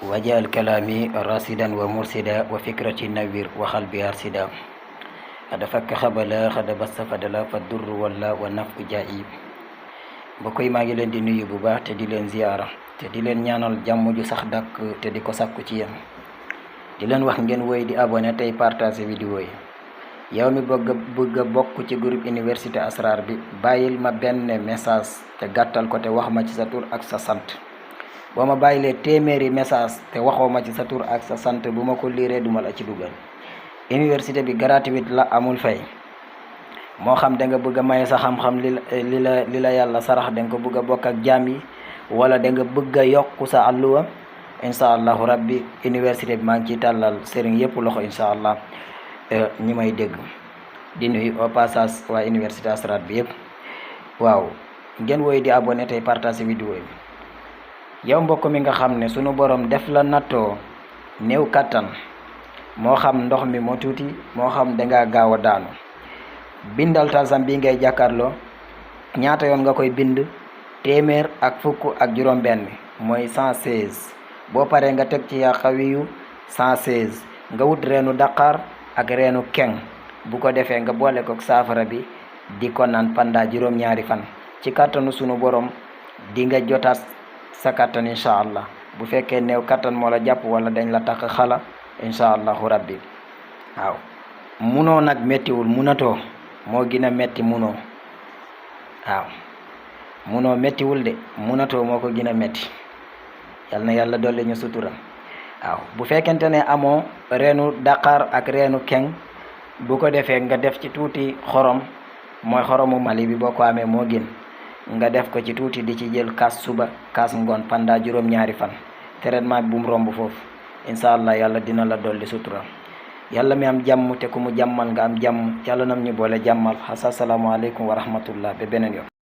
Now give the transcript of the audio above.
wajal kalami rasidan wa mursida wa fikrati nawir wa qalbi arsida ada fakk xabala xada basta fadala fa durr wala wa nafu jaayi mbokk yi maa ngi leen di nuyu bu baax te di leen ziyaara te di leen ñaanal jàmm ju sax dàkk te di ko sàkku ci yéen di leen wax ngeen woy di abonné tey partager vidéo yi yow mi bëgg a bokk ci groupe université asrar bi bàyyil ma benn message te gàttal ko te wax ma ci sa tur ak sa sant boo ma bàyyilee téeméeri message te waxoo ma ci sa tur ak sa sant bu ma ko liiree duma la ci dugal. université bi gratuite la, amul fay. moo xam da nga bëgg a maye sa xam-xam li la yàlla sarax da nga ko bëgg a bokk ak jaam yi wala da nga bëgg a yokku sa àlluwa incha allahu rabbi université bi maa ngi ciy tàllal sëriñ yëpp loxo incha allah ñi may dégg di nuyu au passage waa université asrar bi yëpp. waaw ngeen woy di abonné tey partager vidéo yi. yow mbokk mi nga xam ne sunu borom def la nattoo néew kattan moo xam ndox mi moo tuuti moo xam dangaa gaaw a daanu bindal talsam bi ngay jàkkaarloo ñaata yoon nga koy bind téeméer ak fukk ak juróom benn mooy 116 boo paree nga teg ci yaa xawiyu 116 nga wut reenu daqaar ak reenu keng bu ko defee nga boole ko saafara bi di ko naan pendant juróom-ñaari fan ci kàttanu sunu borom di nga jotaat sa kattan incha allah. bu fekkee néew kattan moo la jàpp wala dañ la takk xala incha allahu rabbi waaw munoo nag méttiwul munatoo moo gën a métti munoo waaw munoo méttiwul de munatoo moo ko gën a métti yal na yàlla dolli ñu sutura. waaw bu fekkente ne amoo reenu daqaar ak reenu keng bu ko defee nga def ci tuuti xorom mooy xoromu Mali bi boo ko amee moo gën nga def ko ci tuuti di ci jël kaas suba kaas ngoon pendant juróom-ñaari fan traitement bi bu mu romb foofu incha allah yàlla dina la dolli sutura. yàlla mi am jàmm te ku mu jàmmal nga am jàmm yàlla nam ñu boole jàmmal asalaamaaleykum wa rahmatullah ba beneen yoon.